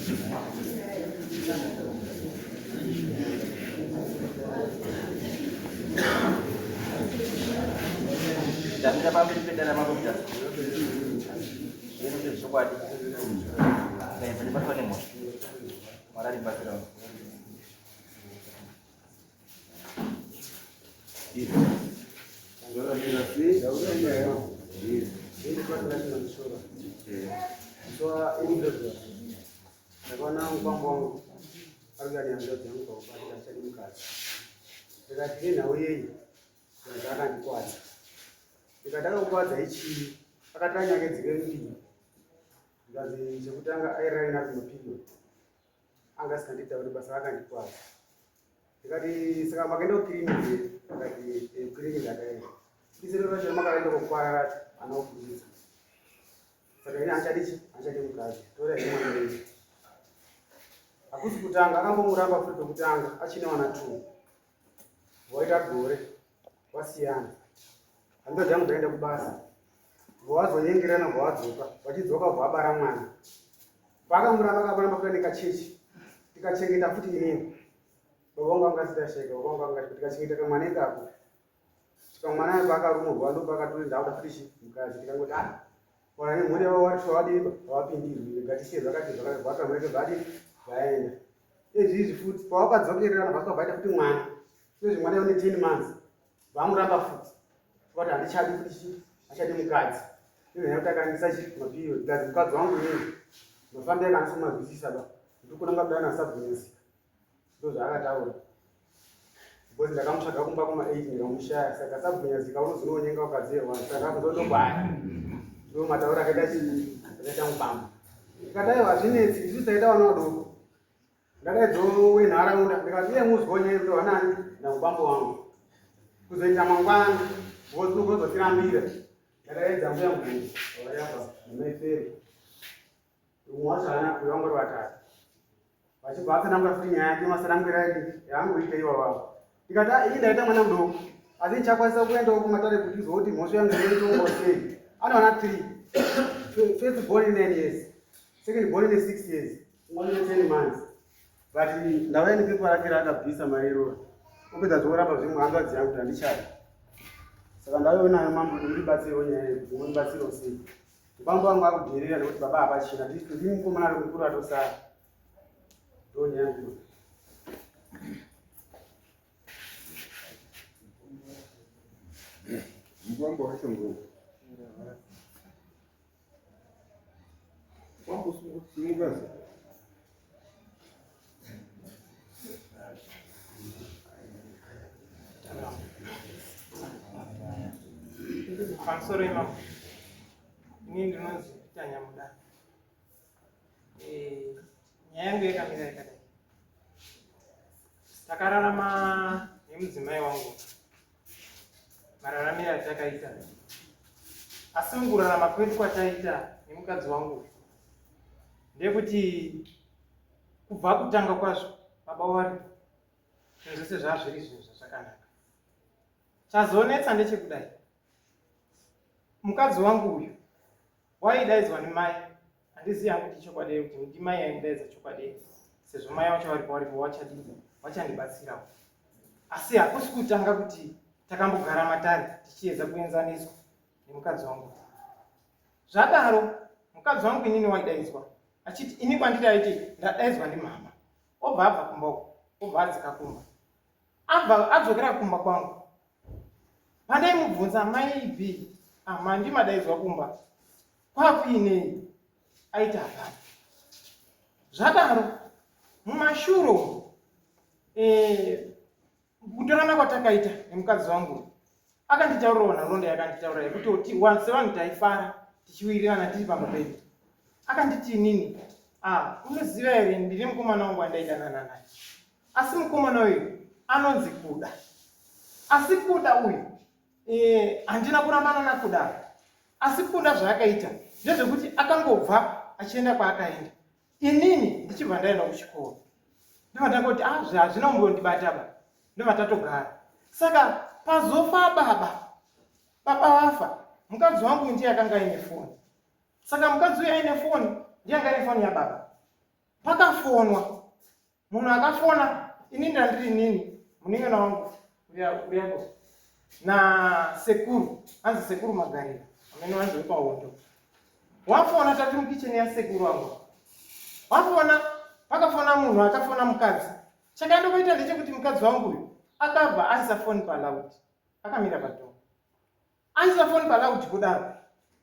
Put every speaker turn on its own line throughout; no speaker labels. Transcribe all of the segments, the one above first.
Ndamira pamberi pedare mambo Mutasa. Zvino zvechokwadi. Ndaibva ndibatwa nemhosva. Mwari andibatsirawo.
Ndakaona mukwambo wangu ari kuya nehanzvadzi yangu pakubatira achadi mukadzi. Ndikati nenhau yei ndikati akandikwadza. Ndikati akakukwadza ichii akati anyakedzeke mbiri. Ndikati chekutanga airira kumapiriod anga asinganditauri basa akandikwadza. Ndikati saka makaenda kukiriniki here? Akati eh, kukiriniki ndakaenda. Isiro racho ramakaenda kokwara racho ana kubuditsa. Saka ini handichadi chi handichadi mukadzi. Tora here mwana wenyu. Hakusi kutanga akambomuramba futi pekutanga achine wana two. Waita gore wasiyana. Hanzvadzi yangu ndaenda kubasa. Vawazonyengerana vawadzoka vachidzoka vabara mwana. Paakamuramba akakuramba kuenda nekachechi tikachengeta futi inini. Baba vangu vanga asati asheka, baba vangu vanga tikachengeta kamwana ikako. Svika mwana ayo paakarumurwa ndopakatori ndakuda futi chi mukadzi tikangoti ah wana nemhuri yavo wati wadii vawapindirwi rega tisiye zvakati zvakati vakamureke zvadii zvaenda. Izvi izvi futi pawakadzokererana vasvika vaita futi mwana. Izvi mwana une 10 months vamuramba futi. Vati handichadi futi chi achadi mukadzi. Izvi nekuti akandisa chi mapiriod mukadzi mukadzi wangu inini mafambiro ake andisomazwisisa ba. Ndiri kunanga kudana sabhunyasika. Ndozvaakataura. Because ndakamutsvaga kumba kuma 8 ndikamushaya saka sabhunyazika unozononyenga ukadzirwa saka akuzondobaya. Ndo mataura akaita chii akaita mupambo. Ndikati aiwa hazvinetsi isu taita vana vadoko. Ndakaidzowo wenharaunda ndikati iye muzwa nyaya yekuti wanani namubambo wangu. Kuzoita mangwana because unogozotirambira. Ndakaedza mbuya mubvunzo vari apa nemaifero. Umwe wacho haana kuuya vangori vatatu. Vachibva vatsanangura futi nyaya yake masananguriro aidi yaangoita iwawawo. Ndikati ah, ini ndaita mwana mudoko asi ndichakwanisa kuendawo kumatare kuti izoti mhosva yangu inoitongwa sei. Anowana 3. First born in 9 years. Second born in 6 years. Umwe une 10 months. But ndauya nepepa rake raakabvisa mari iroro. Opedza zvokuramba zvimwe hanzvadzi yangu kuti handichada. Saka ndauya nayo mambo kuti mundibatsirewo nyaya iyi kuti mundibatsirewo sei. Bambo vangu vakudherera nekuti baba hapachina. Ndini mukomana ari mukuru atosara. Ndonyaya yangu.
Mukwambo wacho ngo. Mukwambo simuka.
Pamusoro imambo, ini ndinonzi Peter Nyamuda. Eh, nyaya yangu yakamira yakadai. Takararama nemudzimai wangu mararamiro atakaita, asi mukurarama kwedu kwataita nemukadzi wangu ndekuti kubva kutanga kwazvo baba wari zvinhu zvese zvazviri zvinhu zvazvakanaka chazonetsa ndechekudai mukadzi wangu uyu waidaidzwa nemai handizivi hangu kuti chokwadi here kuti ndimai aimudaidza chokwadi here sezvo mai vacho varipo varipo vachadii vachandibatsirawo asi hakusi kutanga kuti takambogara matare tichiedza kuenzaniswa nemukadzi wangu zvadaro mukadzi wangu inini waidaidzwa achiti ini kwandiri aiti ndadaidzwa ndimama obva abva kumba uko obva adzika kumba abva adzokera kumba kwangu pandaimubvunza mai b ama ndimadaidzwa kumba kwakuinei aiti hapana zvadaro mumashuro eh, kutorana kwatakaita nemukadzi wangu akanditaurirawo nhoroondo yakanditaurira yekuti sevanhu taifara tichiwirirana tiri pamba pedu akanditi inini ah, unoziva here ndine mukomana wangu wandaidanana naye asi mukomana uyu anonzi kuda asi kuda uyu eh, handina kurambana nakuda asi kuda zvaakaita ndezvekuti akangobva achienda kwaakaenda inini ndichibva ndaenda kuchikoro ndobva ndangoti ah hazvina kumbondibata ba ndobva tatogara saka pazofa baba baba vafa mukadzi wangu ndiye akanga aine foni saka mukadzi uyu aine foni ndiye anga aine foni yababa Pakafonwa munhu akafona, ini ndandiri nini munin'ina wangu uyako nasekuru, anzi sekuru Magarira amene wanzi wepahondo. Wafona tati mukicheni yasekuru wangu, wafona pakafona munhu akafona mukadzi. Chakandokuita ndechekuti mukadzi wangu uyu akabva aisa foni paloud, akamira padoor, aisa foni paloud kudaro,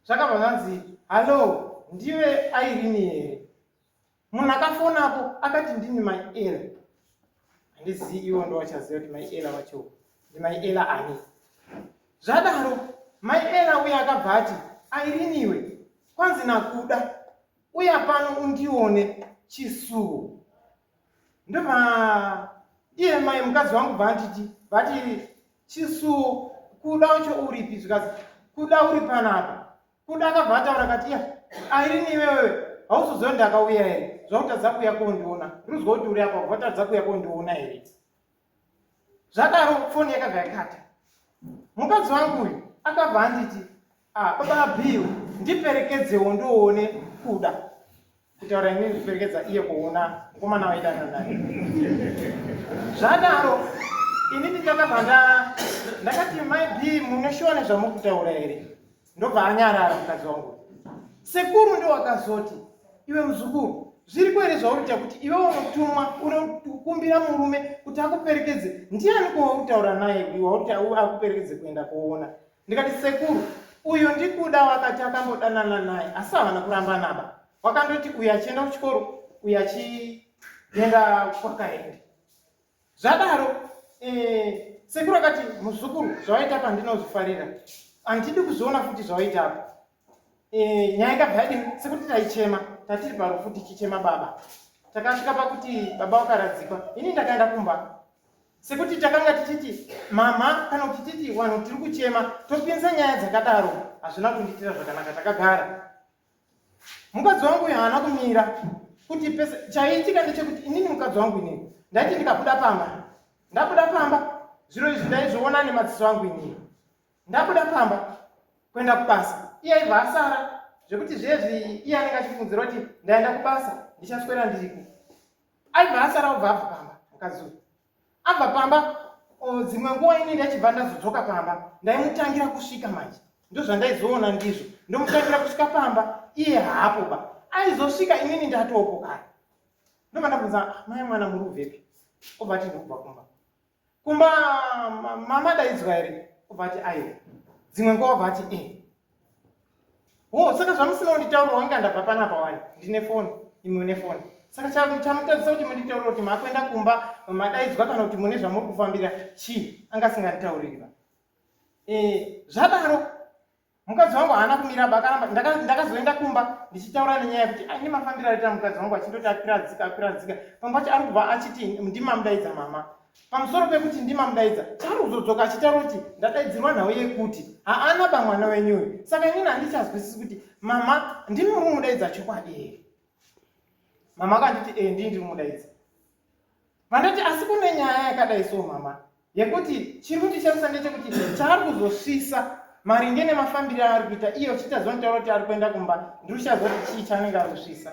zvakabva zvanzi, "Hallo, ndiwe Airini here?" Munhu akafonapo akati, "Ndini Mai Ela." Handizivi, iwo ndo wachaziva kuti Mai Ela wacho ndimai Ela ani. Zvadaro Mai Ela uye akabva ati, "Airiniwe, kwanzi naKuda uya pano undione chisuwo." Ndobva iye mai mukadzi wangu bva anditi vati, "Chisuwo, Kuda wacho uripi?" Zvikazi, "Kuda uri panapa." Kuda akabva ataura akati, "Iya Airini, iwewewe hauzoziva ndakauya here zvakutadza kuuya kondiona? Ndinozwa kuti uri apa, vatadza kuuya kondiona here?" Zvadaro foni yakabva yakata. Mukadzi wangu uyu akabva anditi, "Ah, baba Bill, ndiperekedzewo ndoone Kuda." Kutaura inini kuperekedza iye kuona mukomana waidana naye? Zvadaro inini ndakabva ndakati, "Mai B, mune shuwa nezvamuri kutaura here?" Ndobva anyarara mukadzi wangu. Sekuru ndo wakazoti, "Iwe muzukuru, zviriko here zvauri kuti iwe unotumwa unokumbira murume kuti akuperekedze? Ndiani kwauri naye wauri akuperekedze kuenda kuona?" Ndikati, "Sekuru, uyu ndiKuda, wakati akambodanana naye asi havana kuramba naba. Wakandoti uyu achienda kuchikoro, uyu achienda kwakaenda." Zvadaro sekuru akati, "Muzukuru, zvawaita apa ndinozvifarira, handidi kuzviona futi zvawaita apa." Nyaya ikabva yadini, sekuti taichema tatiri parufu tichichema baba. Takasvika pakuti baba wakaradzikwa, ini ndakaenda kumba. Sekuti takanga tichiti mama kana kuti titi vanhu tiri kuchema, topinza nyaya dzakadaro, hazvina kundiitira zvakanaka. Takagara, mukadzi wangu uyu haana kumira kuti pese. Chaiitika ndechekuti inini mukadzi wangu inini ndaiti ndikabuda pamba, ndabuda pamba, zviro izvi ndaizviona nemadziso angu. Inini ndabuda pamba kuenda kubasa, iye aibva asara, zvekuti zvezvi iye anenge achifungidzira kuti ndaenda kubasa ndichaswera ndiriko. Aibva asara, obva abva pamba. Mukadzi uyu abva pamba, dzimwe nguva ini ndachibva ndazodzoka pamba, ndaimutangira kusvika. Manje ndozvandaizoona ndizvo, ndomutangira kusvika pamba, iye haapo ba. Aizosvika inini ndatopo kare. Ndobva ndabvunza, "Ah, mai mwana, muri kubvepi?" Obva ati, "Ndikubva kumba." "Kumba mama daidzwa here?" Obva ati, "Aiwa." Dzimwe nguva obva ati, "E ho, saka zvamusina kunditaurira, wanga ndabva panapa wani, ndine foni, imwe une foni, saka chamutadzisa kuti munditaurira kuti makuenda kumba madaidzwa kana kuti mune zvamuri kufambira chii?" Anga asinganditauriri ba. Zvadaro mukadzi wangu haana kumira bakaramba. Ndakazoenda kumba ndichitaura nenyaya yekuti aine mafambiro aita mukadzi wangu, achindoti akwira dzika, akwira dzika. Pamwe pacho ari kubva achiti ndimamudaidza mama. Pamusoro pekuti ndimamudaidza, chaari kuzodzoka achitaura kuti ndadaidzirwa nhau yekuti haana bamwana wenyuyu. Saka inini handichazwisisi kuti mama ndimi muri kumudaidza chokwadi here. Mama akanditi, "E, ndii ndiri kumudaidza." Vandati, "Asi kune nyaya yakadai so mama, yekuti chiri kundishamisa ndechekuti chaari kuzosvisa maringe nemafambiro aari kuita iye uchitazonitaura kuti ari kuenda kumba, ndiri kuchaziva kuti chii chaanenge ari kusvisa,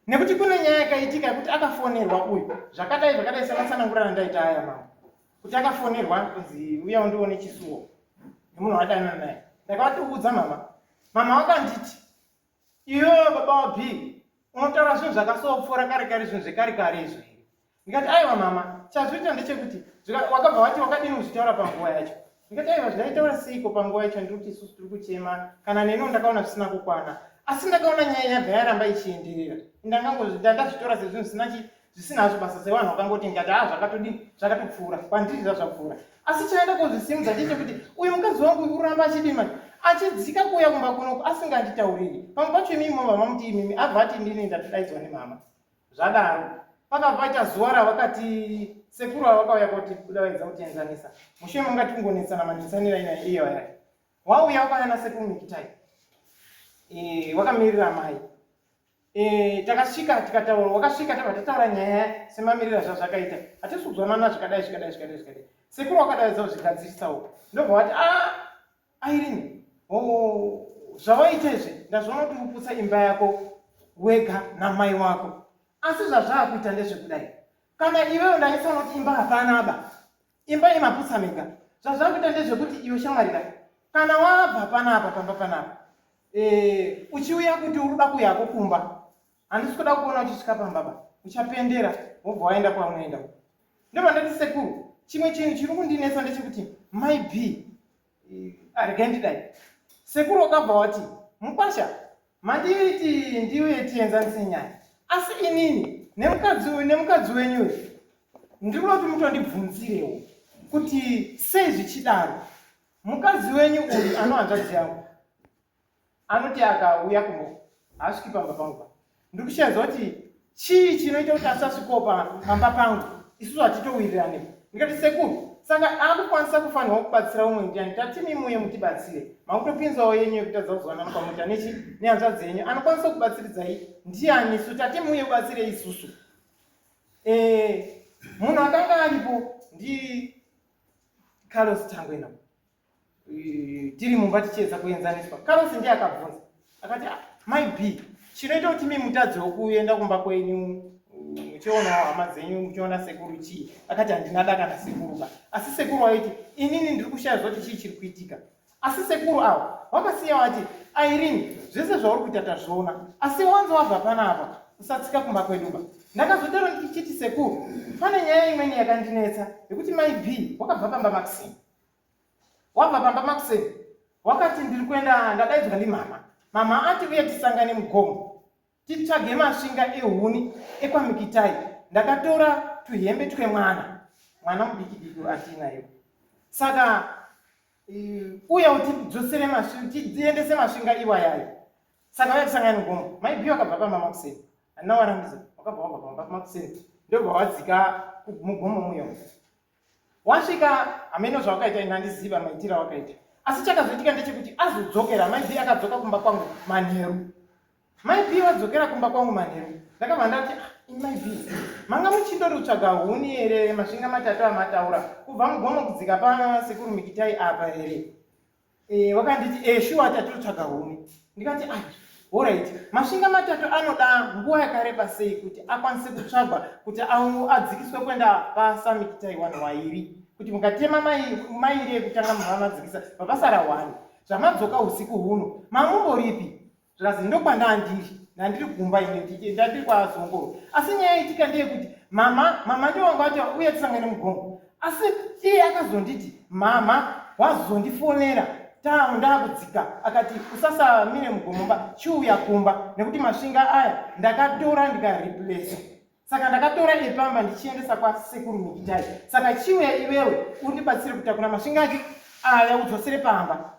nekuti kune nyaya yakaitika yekuti akafonerwa uyu zvakadai zvakadai, sematsanangurana ndaita aya mama, kuti akafonerwa kunzi uya undione chisuwo nemunhu wadanana naye." Ndakavatiudza mama. Mama wakanditi, "Iwewe baba waB, unotaura zvinhu zvakasopfuura kare kare, zvinhu zvekare kare izvo here?" Ndikati, "Aiwa mama, chazviita ndechekuti." Wakabva wati, "Wakadini kuzvitaura panguva yacho?" Ndikati, "Aiwa, zvindaitaura seiko panguva yacho? Ndiri kuti isusu tiri kuchema, kana neniwo ndakaona zvisina kukwana, asi ndakaona nyaya yabva yaramba ichienderera. Ndangazvitora sezvinhu zvisina zvisina hazvo basa, sevanhu vakangoti." Ndikati, "Ha, zvakatodini, zvakatopfuura kwandiri, zvazvapfuura. Asi chaenda kozvisimudza ndechekuti uyu mukadzi wangu uyu uramba achidini manje, achidzika kuuya kumba kunoku asinganditauriri. Pamwe pacho imimi mobva mamuti imimi, abva ati ndini ndatodaidzwa nemama." Zvadaro pakabva paita zuva ravakati sekuru ava vakauya kuti kuda vaedza kutienzanisa mushure mangati kungonetsana manetsanira ina iyo aya. Wauya wakauya nasekuru Mikitai, wakamirira mai. Takasvika tikataura, wakasvika tabva tataura nyaya semamiriro zvazvakaita, hatisi kuzwanana zvakadai zvakadai zvakadai zvakadai. Sekuru wakadaidza kuzvigadzirisawo, ndobva vati, "A Airini, oh, zvawaita izvi ndazviona kuti uriputsa imba yako wega namai wako." Asi zvazvaakuita ndezvekudai, kana iwewe ndanyatsoona kuti imba hapana ba, imba imaputsa mega. Zvazvakuita ndezvekuti iwe shamwari ka, kana wabva panapa pamba panapa e, uchiuya kuti uri kuda kuuyako kumba, handisi kuda kuona uchisvika pamba ba, uchapendera wobva waenda kwaunoenda. Ndobva ndati sekuru, chimwe chinhu chiri kundinetsa ndechekuti mai B, regai ndidai. Sekuru wakabva wati mukwasha manditi ndiuye tienzanise nyaya, asi inini nemukadzi uyu nemukadzi wenyu uyu ndiri kuda kuti mutondibvunzirewo kuti sei zvichidaro. Mukadzi wenyu uyu anohanzvadzi yangu anoti akauya kumba haasviki pamba pangu pa ndiri kushaidza kuti chii chinoita kuti asasvikawo pamba pangu, isusu hatitowirirane. Ndikati sekuru, saka akukwanisa kufanirwa kubatsira umwe ndiani? Tatimi muye mutibatsire, makutopinzawo yenyu yekutadza kuzwanana kwamuita nechi nehanzvadzi yenyu, anokwanisa kubatsiridzai ndiani? Isu tati muye kubatsire isusu. Munhu akanga aripo ndi Carlos Tangwena, tiri mumba tichiedza kuenzaniswa. Carlos ndiye akabvunza akati, ah, mai B, chinoita kuti mi mutadzi wokuenda kumba kwenyu muchionawo hama dzenyu muchiona sekuru chii? Akati handina daka nasekuru ba, asi sekuru waiti inini ndiri kushaya zvoti chii chiri kuitika. Asi sekuru avo wakasiya wati, Irene, zvese zvauri kuita tazviona, asi wanzi wabva panapa usatsika kumba kwedu ba. Ndakazotero ndichiti sekuru, pane nyaya imweni yakandinetsa yekuti mai B wakabva pamba makuseni, wabva pamba makuseni wakati ndiri kuenda, ndadaidzwa ndimama, mama ati uye tisangane mugomo titsvage masvinga ehuni ekwaMikitai, ndakatora tuhembe twemwana, mwana mudiki diki atiinayo, saka uya utidzosere tiendese masvinga iwayayo, saka uya tisangane mugomo. Mai B wakabva pamba makuseni, handina warambidza, wakabva wabva pamba makuseni ndobva wadzika mugomo muyo, wasvika hameno zvawakaita, ini handiziva maitiro awakaita, asi chakazoitika ndechekuti azodzokera mai B akadzoka kumba kwangu manheru. Mai B wadzokera kumba kwangu manheru, ndakabva ndati, ah, mai B, manga muchindori kutsvaga huni here, masvinga matatu amataura kubva mugomo kudzika pana sekuru Mikitai apa here? Wakanditi shuwa tatiri kutsvaga huni. Ndikati ah, alright, masvinga matatu anoda nguva yakareba sei kuti akwanise kutsvagwa kuti adzikiswe kuenda pasamikitai 1 wairi, kuti mukatema mairi ekutanga munhu anadzikisa mapasara 1, zvamadzoka usiku huno mamumboripi? Zvikanzi ndokwandandiri, ndandiri kumba ini, ndandiri kwazongoro, asi nyaya yaitika ndeyekuti mama ndiwo wanga vati uye tisangane mugomo, asi iye akazonditi mama wazondifonera ndakudzika, akati usasamire mugomo ba, chiuya kumba nekuti masvinga aya ndakatora ndikareplace, saka ndakatora epamba ndichiendesa kwasekuru Mikitai, saka chiuya iwewe undibatsire kutakura masvinga achi aya udzosere pamba.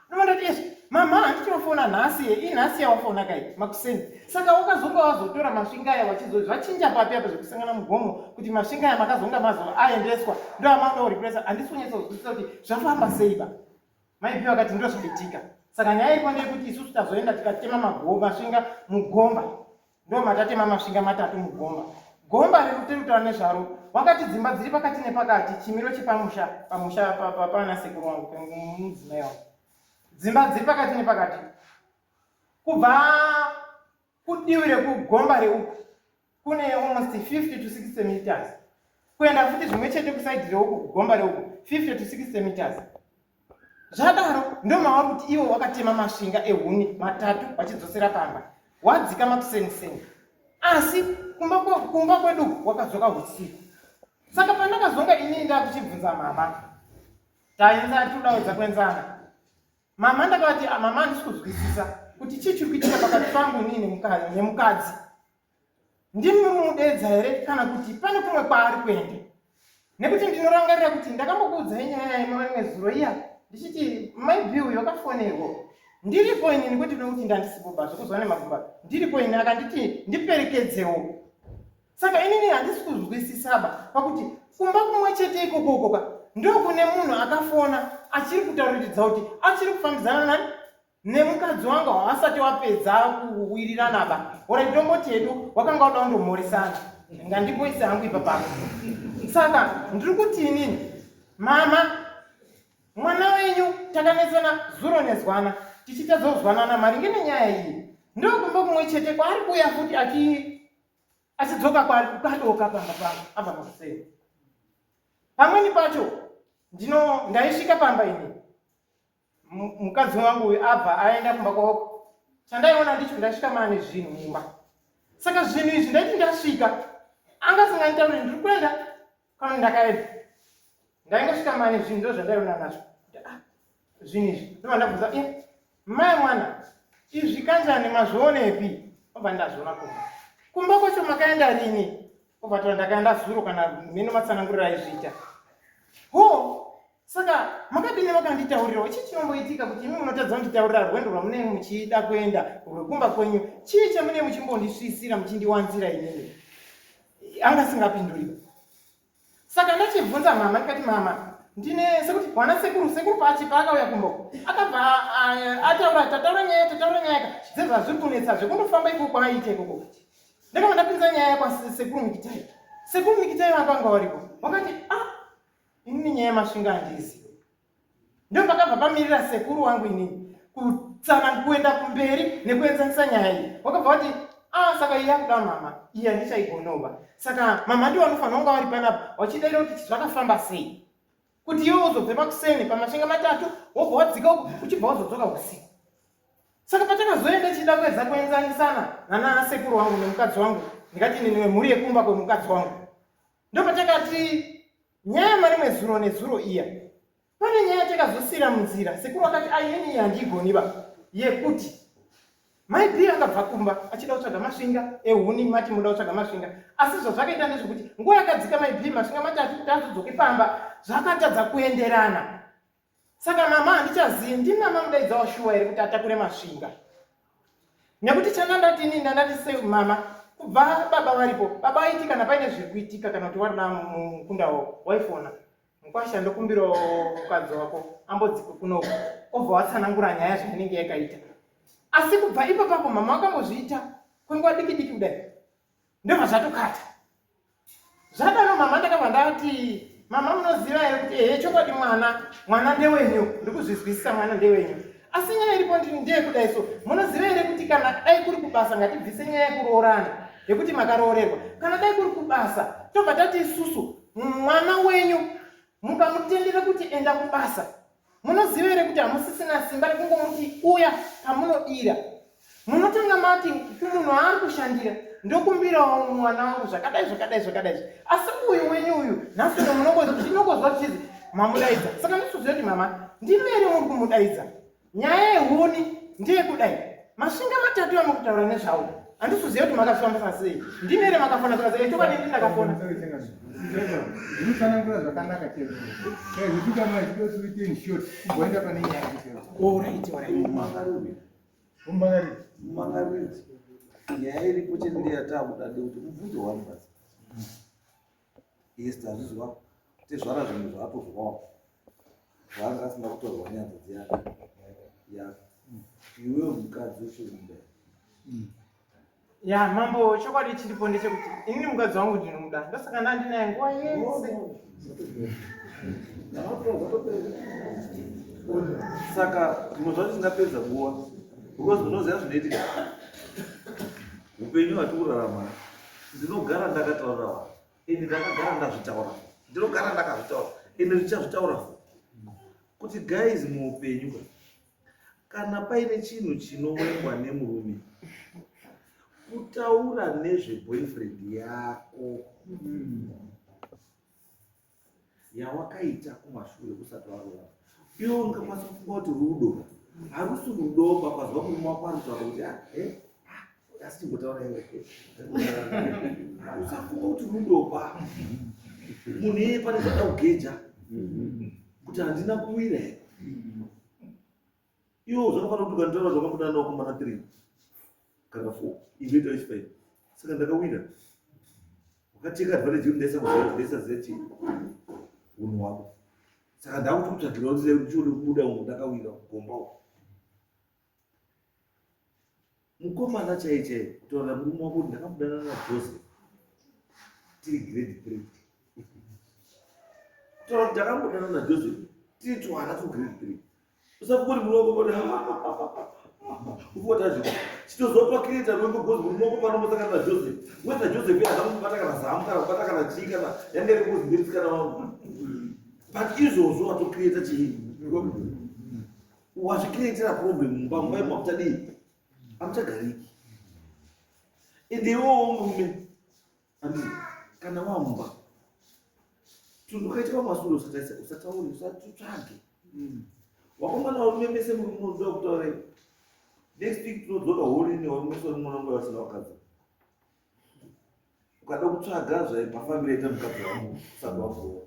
Ndobva ndati, mama handichirofona nhasi, inhasi yawafona kai makuseni, saka wakazonga wazotora masvinga aya wachizo zvachinja papi apa zvekusangana mugomo kuti masvinga aya makazonga mazo aendeswa ndo amanga kureplace? Handisi kunyatsozwisisa kuti zvafamba sei ba. Mai B vakati ndo zvaitika, saka nyaya iripo ndeyekuti isusu tazoenda tikatema masvinga mugomba, ndo matatema masvinga matatu mugomba. Gomba riri tiri kutaura nezvaro, wakati dzimba dziri pakati nepakati, chimiro chepamusha pamusha pana sekuru wangu pemudzimai wangu, dzimba dziri pakati nepakati, kubva kudivi rekugomba reuku kune almost 50 to 60 meters, kuenda futi zvimwe chete kuside reuku kugomba reuku 50 to 60 meters. Zvadaro ndomavari kuti ivo wakatema masvinga ehuni matatu vachidzosera pamba, wadzika makuseniseni, asi kumba kwedu wakadzoka usiku. Saka pandakazonga inini ndakuchibvunza mama, taenza todaudza kuenzana mama, ndakavati, ah, mama, handisi kuzwisisa kuti chii chiri kuitika pakati pangu inini nemukadzi, ndimi muri mudedza here kana kuti pane kumwe kwaari kuenda? Nekuti ndinorangarira kuti ndakambokuudzai nyaya yemamwe zuro iya ndichiti mai B uyu wakafonerwa ndiripo inini, kwete nekuti ndandisipo ba zvekuzwa nemagumba, ndiripo ini, akanditi ndiperekedzewo, saka inini handisi kuzwisisaba pakuti kumba kumwe chete ikokokoka ndokune munhu akafona achiri kutauriridza kuti achiri kufambidzana nani nemukadzi wangu, haasati wapedza kuwirirana ba. Ora tomboti hedu wakanga wada kundomhoresana, ngandimboise hangu ipapapo. Saka ndiri kuti inini, mama, mwana wenyu takanetsana zuro nezwana tichitadza kuzwanana maringe nenyaya iyi, ndokumba kumwe chete kwaari kuuya futi. Achidzoka kwadoka pamba pangu abva makuseni. Pamweni pacho ndino ndaisvika pamba ini mukadzi wangu uyu abva aenda kumba kwavo. Chandaiona ndicho ndasvika maane zvinhu mumba. Saka zvinhu izvi ndaiti ndasvika anga asinganditauriri ndiri kuenda kana ndakaenda. Ndaingosvika maane zvinhu ndo zvandaiona nazvo. Ah, zvinhu izvi ndobva ndabvunza eh, mai mwana izvi kanjani mazvionepi? Obva ndazviona kumba. Kumba kwacho makaenda rini? Obva taura ndakaenda zuro kana mheno matsananguriro aizviita. Ho, saka makadini makanditaurirawo chii chinomboitika kuti imi munotadza kunditaurira rwendo rwamunenge muchida kuenda rwekumba kwenyu? Chii chamunenge muchimbondisvisira muchindiwanzira inini? Anga asingapinduri. Saka ndachibvunza mama ndikati mama ndine sekuti wana sekuru sekuru pachi paakauya kumba akabva ataura tataura nyaya tataura nyaya dzezvazviri kunetsa zvekundofamba ikoko kwaaita ikoko. Ndakabva ndapinza nyaya kwasekuru Mikitai. Sekuru Mikitai vakanga varipo vakati ah inini nyaya yemasvinga handiizivi. Ndopakabva pamirira sekuru wangu inini kutsana kuenda kumberi nekuenzanisa nyaya iyi. Wakabva wati ah saka iyi yakuda mama iyi handichaigonoba. Saka mama ndiwo vanofanira kunga vari panapa vachidaira kuti zvakafamba sei kuti iwe uzobve makuseni pamasvinga matatu wobva wadzika uko uchibva wazodzoka usiku. Saka patakazoenda chida kuedza kuenzanisana nana sekuru wangu nemukadzi wangu ndikati inini wemhuri yekumba kwemukadzi wangu ndopatakati nyaya marimwe zuro nezuro iya pane nyaya yatakazosira munzira sekuru akati ai ini handiigoniba yekuti mai b akabva kumba achida kutsvaga masvinga ehuni mati muda kutsvaga masvinga asi zvazvakaita ndezvekuti nguva yakadzika mai b masvinga matatu kuti azodzoke pamba zvakatadza kuenderana Saka mama handichazivi ndimama mudaidza washuwa here kuti atakure masvinga nekuti chandandati ini ndandati sei mama kubva baba varipo baba vaiti kana paine zviri kuitika kana kuti warida mukunda wavo waifona mukwasha ndokumbirawo mukadzi wako ambodzikwe kunoku obva watsanangura nyaya zvainenge yakaita asi kubva ipapapo mama vakambozviita kwenguva diki diki kudai ndobva zvatokata Zvadaro mama ndakabva ndati mama munoziva here kuti ehe chokwadi mwana mwana ndewenyu ndikuzvizwisisa mwana ndewenyu asi nyaya iripo ndeyekudai so munoziva here kuti kana dai kuri kubasa ngatibvise nyaya yekuroorana yekuti makaroorerwa kana dai kuri kubasa tobva tati isusu mwana wenyu mukamutendera kuti enda kubasa Munoziva here kuti hamusisina simba rekungomuti uya pamunodira? Munotanga mati kumunhu aari kushandira ndokumbirawo mwana wangu zvakadai zvakadai zvakadai asi uyu wenyu uyu nhasi uno munongozwa zvichizi mamudaidza saka ndikuziva kuti mama ndimi here muri kumudaidza nyaya yehuni ndeyekudai masvinga matatu amuri kutaura nezvawo handisi kuziva kuti makazvifambisa sei ndimi here makafona zvakazi eh, chokwadi ndi ndakafona
ndinotsanangura zvakanaka chero zvituka mai chidoti in short kumboenda pane nyaya chero
alright alright
mumangariri
mumangariri nyaya iripo chete ndeyatakuda ndekuti mubvunzo wani basi yes tazvizwa tezvara zvinhu zvaatozwawo zvaanga asina kutaurwa nyanza dziyana ya iwewe mukadzi uchiri muda
ya mambo chokwadi chiripo ndechekuti inini mukadzi wangu ndinomuda ndosaka ndandinaye nguva yese
saka zvimwe zvacho tingapedza nguva because unoziva zvinoitika upenyu hwati kurarama ndinogara ndakataura vanhu ende ndakagara ndazvitaura ndinogara ndakazvitaura ende ndichazvitaura futi kuti guys muupenyu ka kana paine chinhu chinovengwa nemurume kutaura nezveboyfriend yako yawakaita kumashure usati waroora iwe ungakwanisa kufunga kuti rudo harusi rudo pakazwa murume wako ari kutaura kuti ah, eh, ah, asi chimbotaura iwe usafunga kuti rudo pa munhu iyeye pane zvada kugeja kuti handina kuwira here iwe zvakafanira kuti ukanitaura zvakabuda nawakomana 3 kana 4 inoita ichi 5 saka ndakawira wakateka advantage yekuti ndaisakuziva kuti ndaisaziva chii unhu hwako saka ndakuti kutsvagira kuti ndichione kubuda umu ndakawira kugomba uku mukomana chaiye chaiye kutaurira murume wako kuti ndakamudanana najoseph tiri grade 3 kutaura kuti ndakambodanana najoseph tiri twana tu grade 3 usafukuri murume wako kuti Ufotazvo chitozotwa creator rwendo because murume wako panombosangana naJoseph. Whether Joseph iye haana kumubata kana zamu kana kubata kana chii kana yange iri ngozi ndirisikana wangu. But izvozvo watocreata chii? Wazvicreatira problem mumba mumba imo hamuchadii? Hamuchagariki. Ende iwowo murume handiti kana wamumba tunhu ukaita pamasure usataisa usataure usatutsvage. Wakomana varume mese muri munoda kutaura next week tinodzoka hori nevarume sori mwana wangu vasina vakadzi. Ukada kutsvaga zvaye mafambiro aita mukadzi wangu usati wakuona.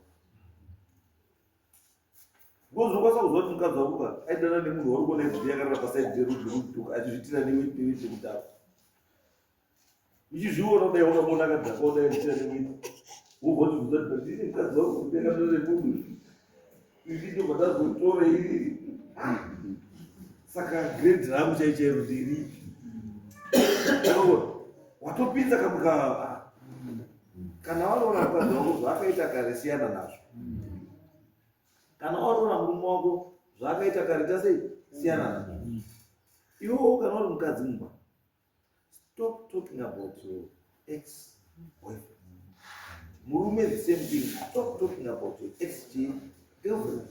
Because unokwanisa kuziva kuti mukadzi wako ka aidana nemunhu wauri kuona ibvuri yakarara pasaidi rerudzi rudhuka achizviitira neweti neweti nekudhaka. Uchizviona kudai wakamuona akadhakwa kudai achiitira neweti. Wobva wachibvunza kuti but ini mukadzi wangu kuti akadana nemunhu ini ndobva ndazotora ini. Saka grade rangu chai chairo nderipi? Watopinza kamwe ka kana waroora mukadzi wako zvaakaita kare siyana nazvo. Kana waroora murume wako zvaakaita kare tasei siyana nazvo. Iwewo kana uri mukadzi mumba stop talking about your ex boyfriend. Murume the same thing, stop talking about your ex girlfriend.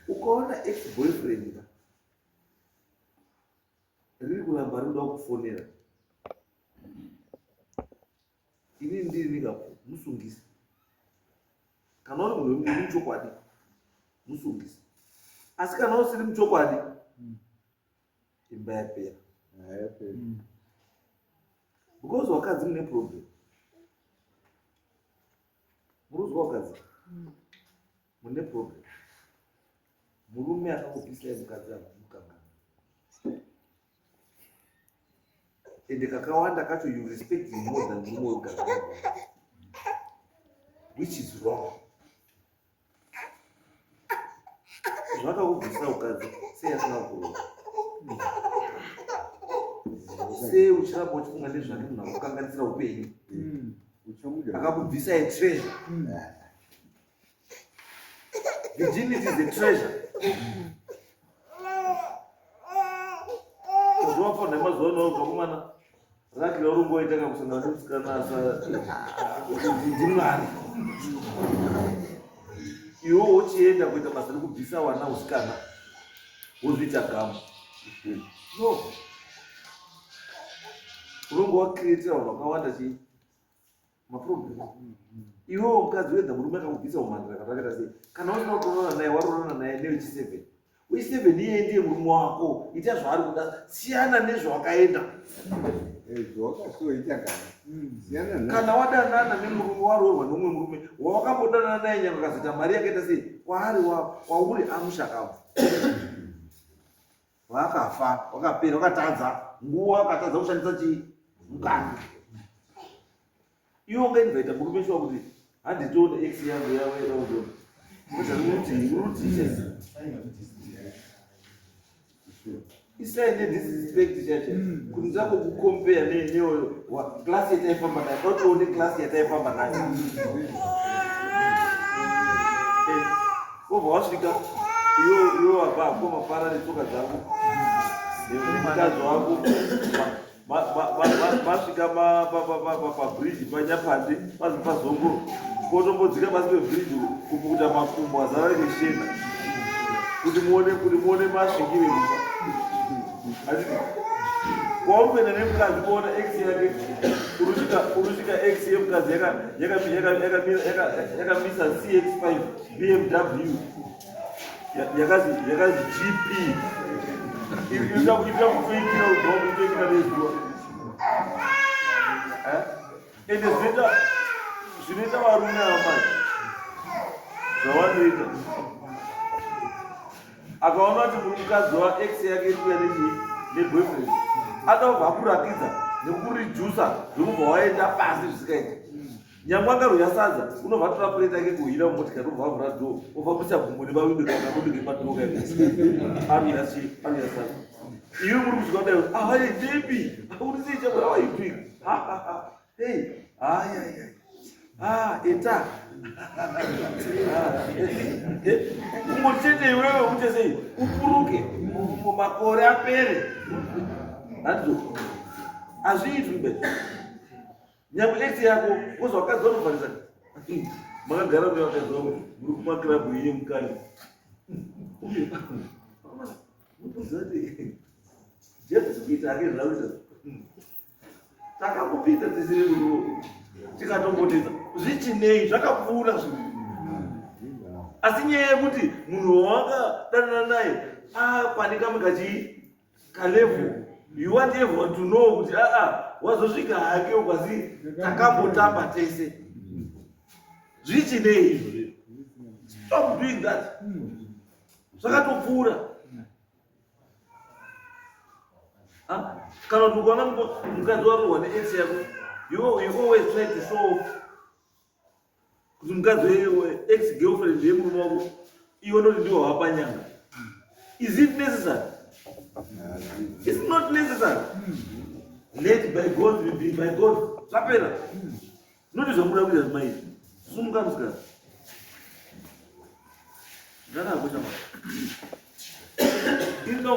Ukaona ex boyfriend ka riri kuramba rinoda kufonera inini ndiri nikapo musungise kana uri munhu uri muchokwadi musungise asi kana usiri muchokwadi imba yapera because wakadzi mune problem muruzwa wakadzi mune problem murume akakubvisai mukadzi akumukangana ende kakawanda kacho you respect him more than murume wekugara which is wrong zvakakubvisa ukadzi sei asina kukuroora sei uchiramba uchifunga nezvake munhu akukanganisira upenyu akakubvisa a treasure Virginity is a treasure. Zvawafona mazuva ano vakomana raki raurungoita kakusangana nemusikana asa ndimwari. Iwe wochienda kuita basa rekubvisa wana usikana wozviita gamu. No. Unonge wacreatira vanhu vakawanda chii? Maproblem. Iwewo mukadzi wega murume akakubvisa umhandara kana akaita sei? Kana usina kuroorana naye waroorana naye newechi 7. Wechi 7 iyeye ndiye murume wako. Ita zvaari kuda. Siyana nezvawakaenda.
Zvawakasoita kana. Siyana nazvo.
Kana wadanana nemurume waroorwa neumwe murume wawakambodanana naye nyangwe akazoita mari yakaita sei kwaari kwauri amushakabvu. Wakafa, wakapera, wakatadza nguva, wakatadza kushandisa chii mukana. Iwe ungainvita murume shuwa kuti handitoone ex yangu yawaida kundiona. Ruti chese. Isai nedisrespect chacho kuti ndako kucompare newe class yataifamba nayo totione class yataifamba nayo. Wobva wasvika iwe iwe wabva hako mafara netsoka dzako nemukadzi wako masvika pabridge panyapande pazi pazongoro kotombodzika pasi pebridge kupukuta makumbo azara neshena kuti muone kuti muone masvikire mumba handiti kwauri kuenda nemukadzi kuona ex yake urusvika ex yemukadzi yakamisa cx5 BMW yakazi yakazi GP inoda kuita kutoikira udhomo kutoikira nezuva eh? ende zvinoita zvinoita varume ava manje zvavanoita akaona kuti muri mukadzi wa ex yake iri kuya nechii neboyfriend adobva akurakidza nekurijusa zvekubva waenda pasi zvisikaiti Nyangwe akarwira sadza unobva atora plate yake kuhira mumotikari obva avhura door obva kuisa gumbo nepawindo kana kabude kepadoo kaiko arwira chii arwira sadza iwe muri kusvika kudai ah hey baby uri sei chako how are you doing ha ha ha hey hai hai hai Ah, eta kungoti chete iwewe ute sei upuruke makore apere handizo hazviitwi be nyangwe ex yako wozi wakadzi vanovharisa makagara mune vakadzi vavo muri kumakirabhu iye mukani Jesu kuita hake zvaakuita takambopinda tisiri rudo tikatombotedza zvichinei zvakapfuura zvinhu asi nyaya yekuti munhu wawakadanana naye pane kamwe kachii kalevel you want everyone to know kuti aa wazosvika hake ukwasi takambotamba tese zvichinei izvozvo stop doing that zvakatopfuura kana kuti ukaona mukadzi warohwa neex yako you always try to show off kuti mukadzi ex girlfriend yemurume wako iwe noti ndiwo wapanyanga is it necessary it's not necessary let by god be by god zvapera Noti zvamuda kuita zvimai izvi. Sumuka musikana. Ndakako chama. Inga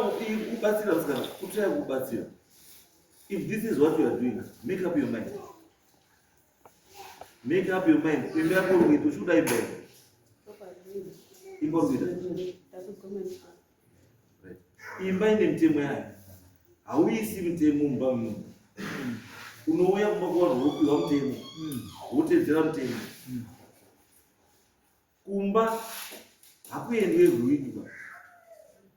kubatsira musikana, kutsvaya kubatsira. If this is what you are doing, make up your mind. Make up your mind. Imba yako uri kuita, uchikuda imba here? Imba uri kuita. Imba ine mitemo yayo. Hauisi mitemo mumba memunhu. Unouya kumba kwevanhu wopiwa mutemo. Wotedzera mutemo. Kumba hakuendwi every week ba.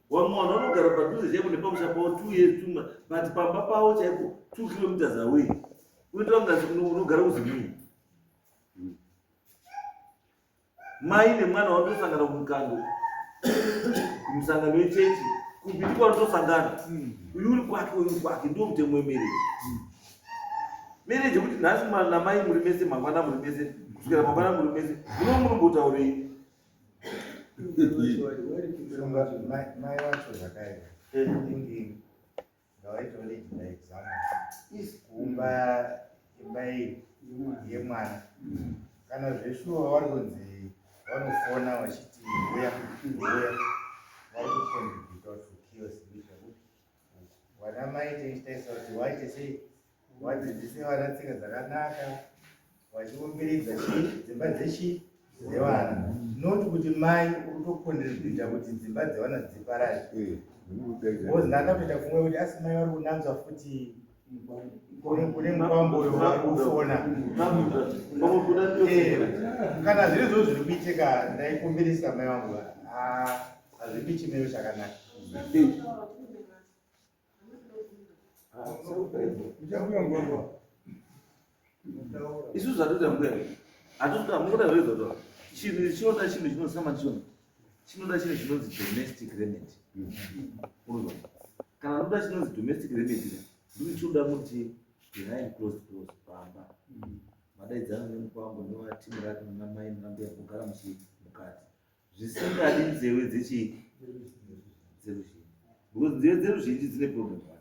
Vamwe vanhu vanogara padhuze chaipo nepamusha pavo 2 years 2 months but pamba pavo chaipo 2 kilometers away. Unoita kunga unogara kuZimini. Mai nemwana vanotosangana kumukando, kumusangano wechechi, kubiti kwavanotosangana. Uyu uri kwake, uyu uri kwake, ndiwo mutemo wemarriage. Marriage yekuti nhasi namai muri mese, mangwana muri mese, kusvikira mangwana muri mese, muno munombotaurei?
Mai vacho zvakaipa. Ngavaitewo lead by example. Kuumba imba iyi yemwana. Kana zveshuwa vari kunzi vanofona vachiti uya uya vari kucontributa to chaos kuita kupi. Vana mai tichitaisa kuti waite sei wadzidzise vana tsika dzakanaka vachiumbiridza chii dzimba dzechii dzevana not kuti mai uri kutocontributa kuti dzimba dzevana dziparare because ndakatoita pfungwa yekuti asi mai vari kunanzva futi kune mukwambo uyo vari kufona kana zviri zvo zviri kuitika ndaikumbirisa mai vangu hazvipi chimiro chakanaka.
Isu zvatoita mbuya hatoda munoda zvoizvozvo chinhu chinoda chinhu chinonzi samachona chinoda chinhu chinonzi domestic remedy unozwa kana unoda chinonzi domestic remedy ndiri chinoda muti behind closed doors pamba madaidzana nemukwambo nevatimu rake namai nambuya kugara muchi mukati zvisingadi nzewe dzechii dzeruzhinji because nzewe dzeruzhinji dzine problem one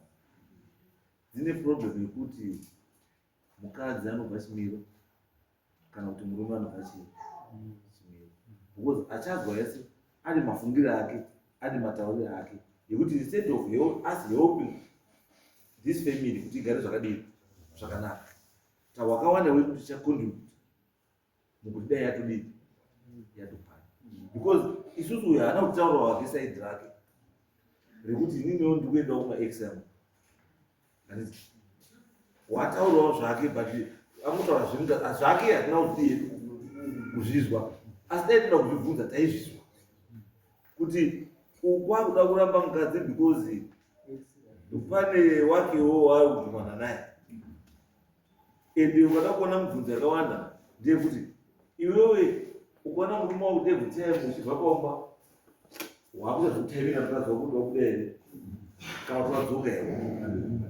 dzine problem yekuti mukadzi anobva chimiro kana kuti murume anobva chii chimiro because achazwa yese ane mafungiro ake ane matauriro ake yekuti instead of us helping this family kuti igare zvakadii zvakanaka tawakawanda wedu tichacontribute mukuti dai yatodii yatopana because isusu uyo haana kutaura wake saidi rake rekuti ininiwo ndikuendawo kumaex angu handiti wataurawo zvake but akutaura zvinhu zvake hatina kuzvidii hedu kuzvizwa asi dai toda kuzvibvunza taizvizwa kuti ukwakuda kuramba mukadzi because pane wakewo waari kudhumana naye Ende ukada kuona mibvunzo yakawanda ndeyekuti iwewe ukaona murume wako every time uchibva paumba wakuita zvekutaimira mukadzi wako kuti wabuda here kana kuti wadzoka here.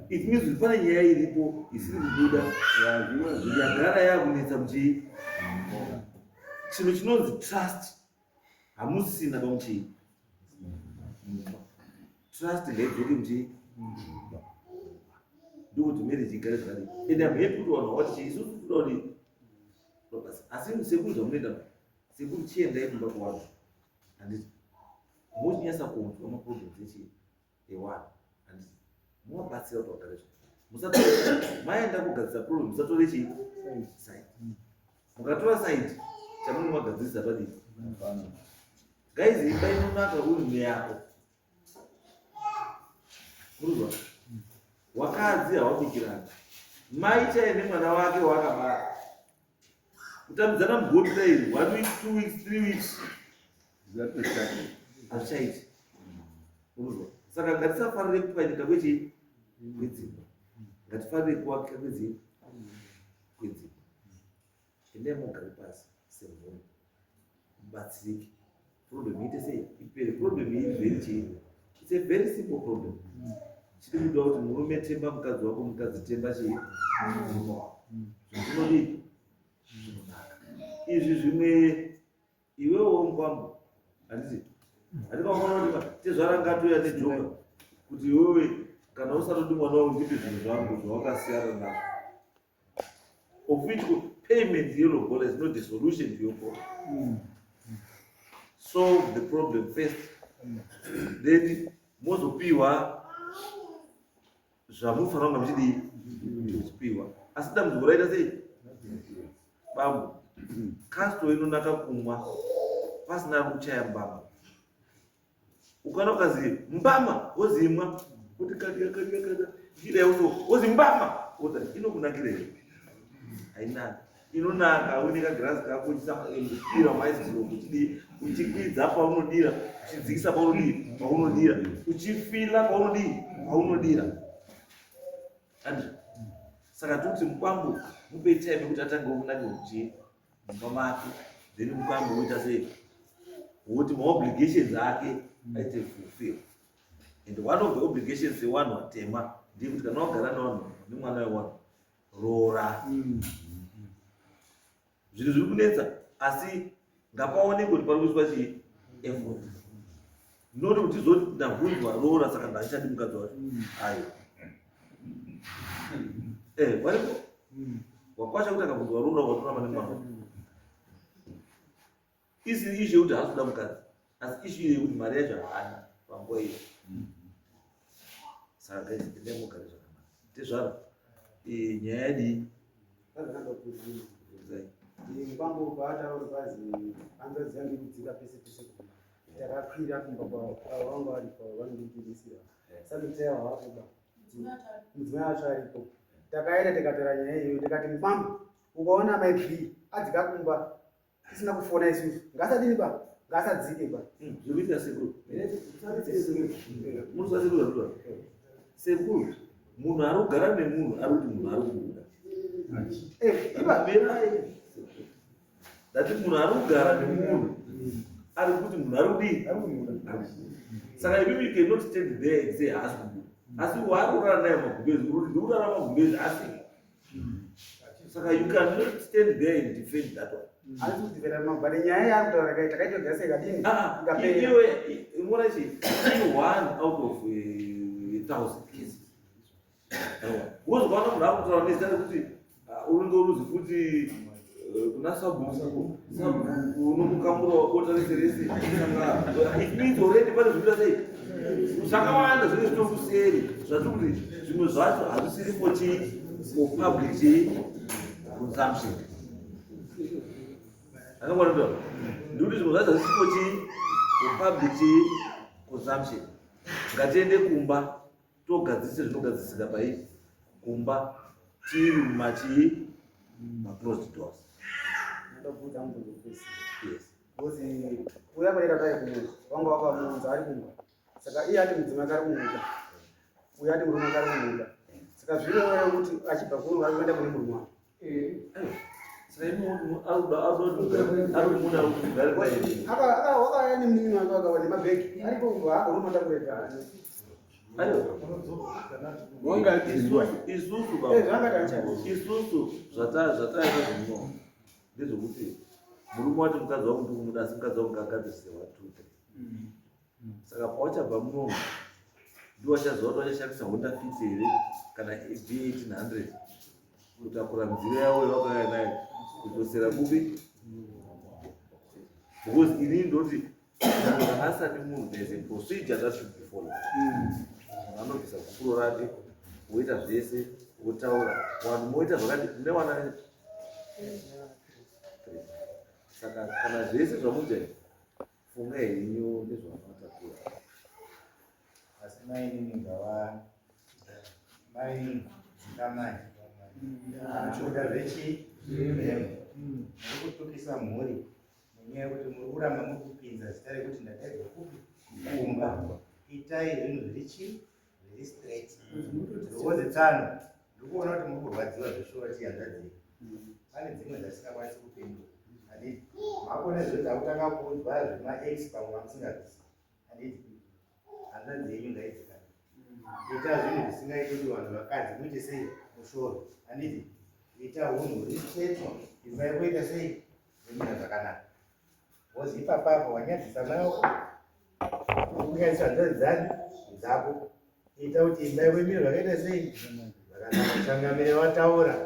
It means kuti pane nyaya iripo isiri kubuda yagara yakunetsa muchii chinhu chinonzi trust hamusina pamuchii trust ngaidzoke muchii ndokuti marriage igare zvakadii and I'm happy kuti vanhu vawati chii isusu toda kuti Basi asi sekuru zvamunoita sekuru chiendai kumba kwavanhu handiti mochinyasa kunzwa maproblems echii ewanhu handiti movabatsira kuti vagare zvakanaka musatore maenda kugadzirisa problem musatore chii side mukatora side chamunenge magadzirisa padii guys imba inonaka uri neyako murikuzwa wakadzi hawabikirani mai chaiye nemwana wake waakabara kutambidzana mugoti dai one week two weeks three weeks hazvichaiti unozwa saka ngatisafarire kupwanyika kwechii kwedzimba ngatifarire kuwakika kwedzii kwedzimba endai mugare pasi semhuri mubatsirike problem iite sei ipere problem iyi very chii it's a very simple problem chiri kudiwa kuti murume temba mukadzi wako mukadzi temba chii murume wako zvinodii zvinonaka izvi zvimwe iwewo mukwambo handiti handikaona kuti tezvara ngatouya nejoka kuti iwewe kana usatodi mwana wangu ndipe zvinhu zvangu zvawakasiyana nazvo of which payment yelobola is not the solution to your problem solve the problem first then mozopiwa zvamunofanira kunga muchidii muchipiwa asi dambudziko raita sei bambo kasto inonaka kumwa pasina kuchaya mbama ukaona ukazi mbama wozimwa kuti kadya kadya kadya ichidai uso wozi mbama wota inokunakira here hainaki inonaka uine kagirazi kako uchidira maisdrop uchidii uchikwidza paunodira uchidzikisa paunodii paunodira uchifila paunodii paunodira andizvo saka tikuti mukwambo mupe time yekuti atange kunakirwa kuti mumba make then mukwambo woita sei woti maobligations ake aite fulfill and one of the obligations ewanhu watema ndeyekuti kana wagara newanhu nemwana wewanhu roora zvinhu zviri kunetsa asi ngapaonekwe kuti pari kuiswa chii effort not kuti zoti ndabvunzwa roora saka ndandichadi mukadzi wacho ayo eh varipo wakwasha kuti akabvunzwa roora watoramba nemwana isiri ishu yekuti haasi kuda mukadzi asi ishu iyo yekuti mari yacho haana panguva iyo saka guys endai mugare zvakanaka tezvaro nyaya yadii
Kwambo paataura pazi hanzvadzi yangu ikudzika pese pese kumba takakwira kumba kwavo avo vanga varipo vanondibudisira samitaya wavakuba mudzimai wacho aripo takaenda tikataura nyaya iyoyo tikati mukwambo ukaona mai b adzika kumba tisina kufona isusu ngasadini ba ngasadzike ba
hmm, zvikuitika sekuru munoziva sekuru zvakuita sekuru munhu ari kugara nemunhu ari kuti munhu ari kubuda eh, ndati munhu ari kugara nemunhu ari kuti munhu ari kudii saka imimi you cannot stand there and say haasi kubuda asi waari kurara naye magumbezi uri kuti ndikurara magumbezi asi saka you cannot stand there and defend that one
hanzi kudifenda but nyaya yaakutaura kai takaitogara sei kadini
ah, iwe unoona chi one out of eh, a thousand cases wozokwana munhu akutaura nezita rekuti ah, unenge uruzi futi eh, kuna sabhuku sabhuku unomukamura bota rese rese saka it means already pane zvikuita sei zvakawanda zvinenge zvitori kuseri zvatiri kuti zvimwe zvacho hazvisiri for chii for public chii consumption akangwarira ndikuti zvimwe zvacho hazvisiri for chii for public chii consumption ngatiende kumba togadzirisa zvinogadzisika pai kumba tiri mumachii maclosed doors
ndobvunza mubvunzo yes Because uya kwaita kai kumwe wanga wakamuunza ari kumba saka iye ati mudzimai kari kumuda uye ati murume kari kumuda saka zvinoreva kuti achibva kuno ari kuenda kune murume wake wakauya nemunin'ina wake wakauya nemabhegi aripo kubva akoromata kurega
isusu zvataita zvino ndezvekuti murume wati mukadzi wangu ndikumuda asi mukadzi wangu ngagadzirise one two three saka pawachabva munomu ndiwo wachaziva kuti wachashandisa honda fit here kana b 1800 kutakura midziyo yavo yavakauya nayo Kudzosera kupi? Because inini ndoti kana asati munhu there is a procedure that should be followed. Munhu anobvisa gupuro rake woita zvese wotaura vanhu moita zvakati mune wana saka kana zvese zvamuita funga henyu nezvavanotakura.
Asi mainini ngava mai dzikamai kuda zvechi zvemo muri kutukisa mhuri nenyaya yekuti muri kuramba muri kupinza zita rekuti ndadaidzwa kupi kumba itai zvinhu zviri chi zviri straight because tsano ndikuona kuti muri kurwadziwa zveshuwa chihanzvadzi pane dzimwe dzasingakwanisi kupindura handiti makone zve dzakutanga kuudzwa zvemaex pamwe vamusingazivi handiti hanzvadzi yenyu ngaidzikane ita zvinhu zvisingaiti kuti vanhu vakadzi muite sei mushoro handiti ita hunhu huri straight imba yako ita sei yomira zvakanaka because ipapapo wanyadzisa mai wako unyadzisa hanzvadzi dzani dzako ita kuti imba yako imire zvakaita sei zvakanaka changamire wataura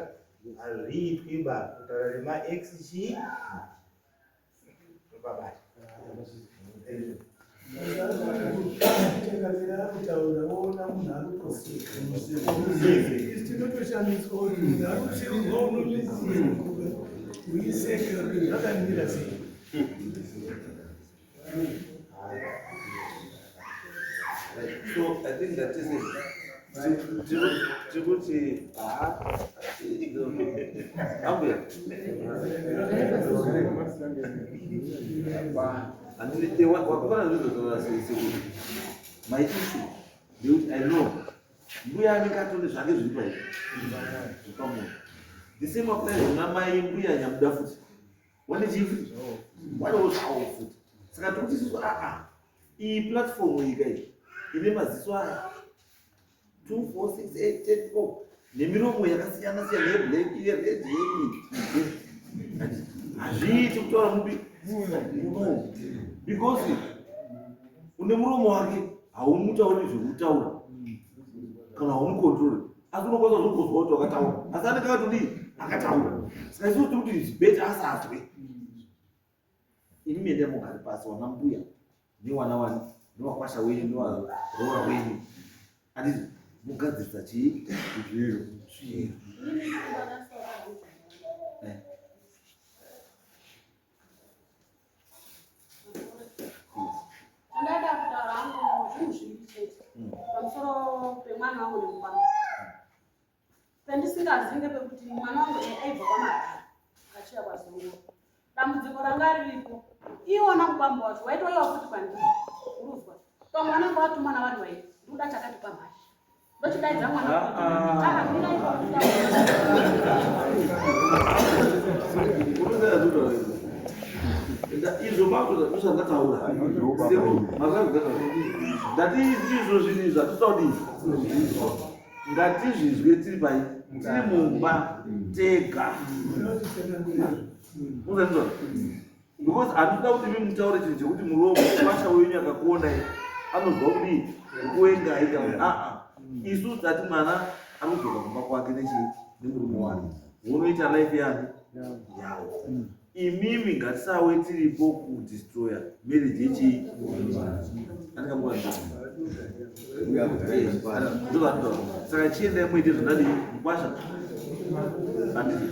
hazviitwi ba kutaura nemaex chii
Changamire akutaura woona munhu arikutoseka. Tinotoshamiswa kuti munhu arikuseurwa unomiseka uiseka kuti zvakamira sei.
So I think that is it. Tikuti ambuya handiti wakufana zvizotaura sekuru my issue ndekuti I know mbuya anenge atone zvake zviri pai zvepamoyo the same applies kuna mai mbuya nyamuda futi wane chii futi wanewo zvawo futi saka tikuti isusu aa iyi platform iyi kai ine maziso aya 2 4 6 8 10 4 nemiromo yakasiyana siyana yeblack yered yeii hazviiti kutaura mupi because une muromo wake haumutauri zvekutaura kana haumukontroli asi unokwanisa kuzongozwa kuti wakataura asi anenge akatodii akataura saka isusu tiri kuti zvibeta asazwe Imi mende mugare pasi wana mbuya newana wani newakwasha wenyu newaroora wenyu handiti mugadzirisa chii zviro zviro eh.
Ndada kutaura hangu zvinhu zviviri chete hmm. pamusoro pemwana wangu nemukwambo. Pendisingazivi ngepekuti mwana wangu aibva kwaMagara achiuya kwaZongo. Dambudziko ranga riripo iwona mukwambo wacho waitoiwa futi kwandiri uruzwa pamwe vanenge vatumwa navanhu vairi ndikuda chakati kwamhasha ndochidaidza mwana ah,
izvo ndozvandataura ndati izvo zvinhu izvi hatitaudii ngatizvizwe tiri pai tiri mumba tega uzanzwa because handikuda kuti mi mutaure chinhu chekuti muromo kwasha wenyu akakuonai anozwa kudii kuengai kana aa isu tati mwana ari kudzoka kumba kwake nechii nemurume wake wonoita life yani yawo Imimi ngatisawe tiripo kudestroya marriage yechii saka chiendai muite zvandadii mukwasha handiti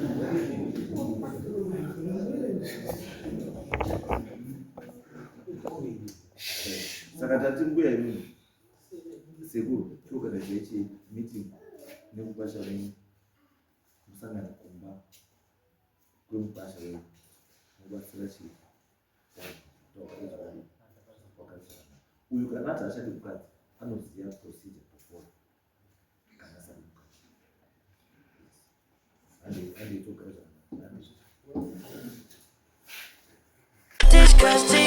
saka tati mbuya imimi sekuru tiorganize chii meeting nekukwasha venyu musangane kumba kwemupasha wedu mubatsira chii uyu kana ati achadi mukadzi anoziva procedure to follow kana asadi mukadzi anditogara zvakanaka.